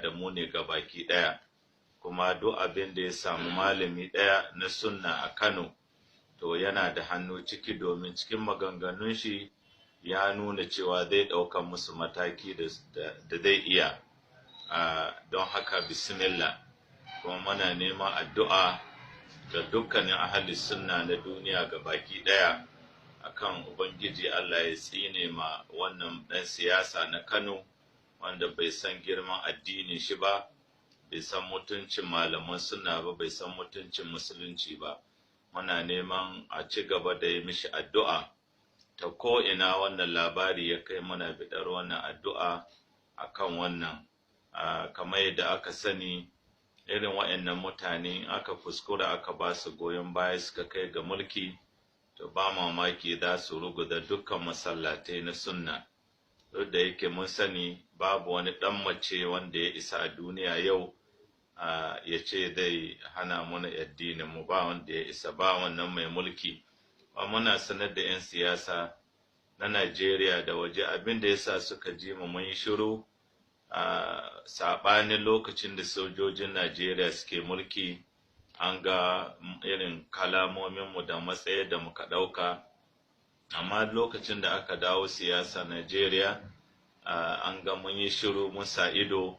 Da mu ne ga baki ɗaya. Kuma duk abin da ya samu malami ɗaya na sunna a Kano, to yana da hannu ciki, domin cikin maganganun shi ya nuna cewa zai ɗauka musu mataki da zai iya. Don haka bismillah, kuma muna neman addu'a ga dukkanin ahli sunna na duniya ga baki ɗaya akan Ubangiji Allah ya tsine ma wannan ɗan siyasa na Kano wanda bai san girman addinin shi ba, bai san mutuncin malaman sunna ba, bai san mutuncin musulunci ba. Muna neman a ci gaba da yi mishi addu'a ta ko'ina wannan labari ya kai. Muna biɗar wannan addu'a akan wannan. Kamar yadda aka sani, irin waɗannan mutane aka fuskura aka ba su goyon baya suka kai ga mulki, to ba mamaki za su ruguza dukkan masallatai na sunna. Duk da yake mun sani babu wani ɗan mace wanda ya isa a duniya yau ya ce zai hana muna addinin mu, ba wanda ya isa, ba wannan mai mulki ba. Muna sanar da 'yan siyasa na Najeriya da waje, abin da yasa suka ji mu mun yi shiru a saɓanin lokacin da sojojin Najeriya suke mulki, an ga irin kalamominmu da matsayi da muka ɗauka. Amma lokacin da aka dawo siyasa Najeriya, an ga mun yi shiru, mun sa ido,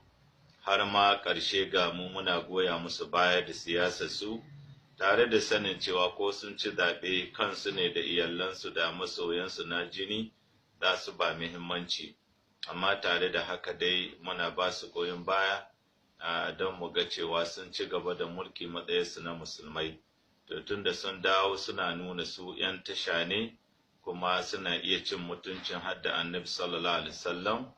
har ma ƙarshe ga mu muna goya musu baya da siyasar su, tare da sanin cewa ko sun ci zaɓe, kansu ne da iyalansu da masoyansu na jini za su ba muhimmanci. Amma tare da haka dai muna ba su goyon baya don mu ga cewa sun ci gaba da mulki matsayinsu na musulmai. To tunda sun dawo suna nuna su 'yan tasha ne, kuma suna iya cin mutuncin hadda Annabi sallallahu alaihi wasallam,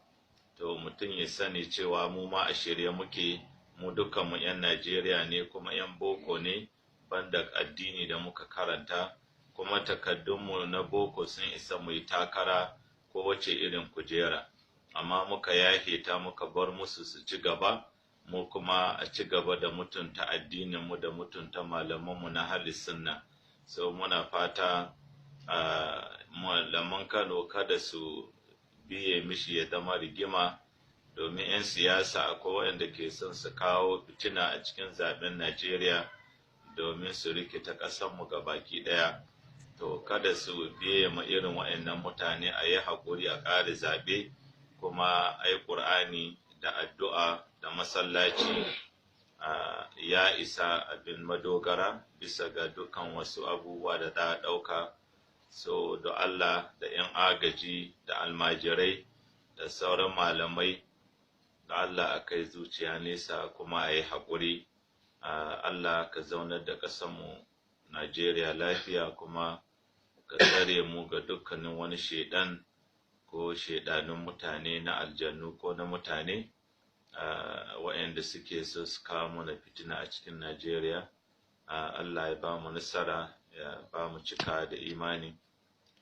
to mutum ya sani cewa mu ma a shirye muke. Mu dukkanmu 'yan Najeriya ne, kuma 'yan boko ne, banda addini da muka karanta, kuma takaddunmu na boko sun isa mu yi takara ko wace irin kujera. Amma muka yahe ta, muka bar musu su ci gaba, mu kuma a ci gaba da mutunta addininmu da mutunta malamanmu na ahli sunna. So muna fata malaman Kano kada su biye mishi ya zama rigima, domin 'yan siyasa akwai waɗanda ke son su kawo fitina a cikin zaben Najeriya domin su rikita ƙasarmu baki ɗaya. To kada su biye ma irin waɗannan mutane, a yi haƙuri a ƙare zaɓe, kuma a yi ƙur'ani da addu'a da masallaci ya isa abin madogara bisa ga dukkan wasu abubuwa da za a ɗauka. So da Allah, da 'yan agaji da almajirai da sauran malamai, da Allah a kai zuciya nesa kuma a yi haƙuri. Allah ka zaunar da ƙasarmu Najeriya lafiya, kuma ka tsare mu ga dukkanin wani shaidan ko shaidanun mutane na aljannu ko na mutane waɗanda suke so su kawo mana fitina a cikin Najeriya. Allah ya ba mu nasara, ya ba mu cika da imani,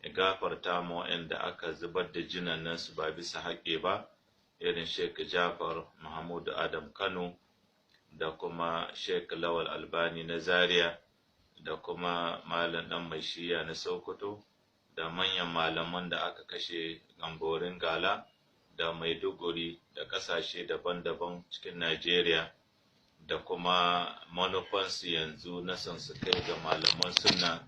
ya gafarta mu waɗanda aka zubar da jinanan su ba bisa haƙƙi ba, irin Sheikh Jafar Mahmud Adam Kano, da kuma Sheikh Lawal Albani na Zaria, da kuma Malam Dan Mai Shiya na Sokoto, da manyan malaman da aka kashe Gamborin Gala da Maiduguri da ƙasashe daban-daban cikin Najeriya, da kuma manufansu yanzu na son su kai ga malaman sunna.